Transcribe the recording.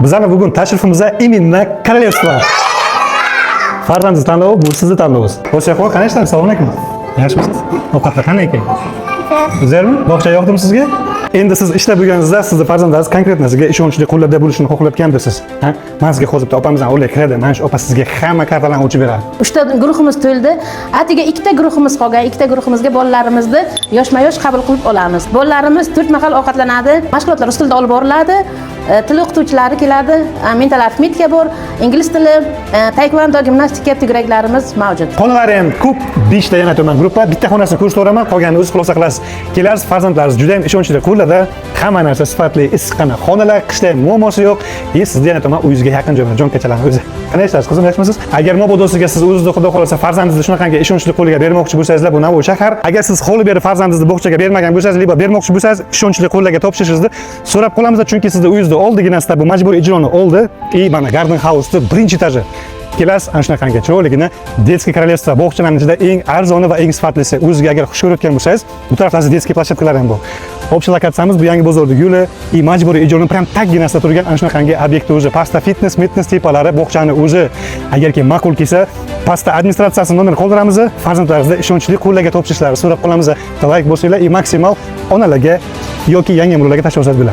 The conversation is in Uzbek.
Bizlarni bugun tashrifimizda именно королевство. Farzandingiz tanlovi, bu sizni tanlovingiz. O'sha qanday ishlar? Assalomu alaykum. Yaxshimisiz? Ovqatlar qanday ekan? Zo'rmi? Bog'cha yoqdimi sizga? Endi siz ishlab bo'lganingizda sizni farzandlaringiz конкретно sizga ishonchli qo'llarda bo'lishini xohlayotgandirsiz. Ha? Men sizga hozir bitta opamizdan o'rnak kiradi. Mana shu opa sizga hamma kartalarni ochib beradi. Uchta guruhimiz to'ldi. Atiga ikkita guruhimiz qolgan. Ikkita guruhimizga bolalarimizni yoshma-yosh qabul qilib olamiz. Bolalarimiz 4 mahal ovqatlanadi. Mashg'ulotlar rus tilida olib boriladi. Til o'qituvchilari keladi. Mental arifmetika bor, ingliz tili, taekvondo, gimnastika to'garaklarimiz mavjud. Xonalari ham ko'p, 5 ta yana tuman gruppa, bitta xonasini ko'rsataveraman, qolganini o'zi xulosa qilasiz. Kelasiz, farzandlaringiz juda ham ishonchli qo'llarda, hamma narsa sifatli, issiqqina xonalar, qishda ham muammosi yo'q. И sizni yana tuman uyingizga yaqin joyda, jonkachalarini o'zi. Qanday ishlaysiz, qizim, yaxshimisiz? Agar mabodo sizga siz o'zingizni, Xudo xohlasa, farzandingizni shunaqangi ishonchli qo'lga bermoqchi bo'lsangizlar, bu Navoiy shahar. Agar siz holi beri farzandingizni bog'chaga bermagan bo'lsangiz, либо bermoqchi bo'lsangiz, ishonchli qo'llarga topshirishingizni so'rab qolamiz, chunki sizni uyingizni oldiginasida bu majburiy ijroni oldi и mana Garden House'ni birinchi etaji. Kelasiz, ana shunaqangi chiroyligina детский королевство bog'chalarning ichida eng arzoni va eng sifatlisi. O'zizga agar xush ko'rayotgan bo'lsangiz, bu tarafda детский площадка lar ham bor. Общий lokatsiyamiz bu Yangi bozorda yo'li и majburiy ijroni прям tagginasida turgan ana shunaqangi obyektni o'zi, pastda fitness, fitness tepalari, bog'chani o'zi. Agarki ma'qul kelsa, pastda administratsiyasi nomer qoldiramiz, farzandlaringizni ishonchli qo'llarga topshirishlarini so'rab qolamiz. Layk bosinglar и maksimal onalarga yoki yangi bo'ladi.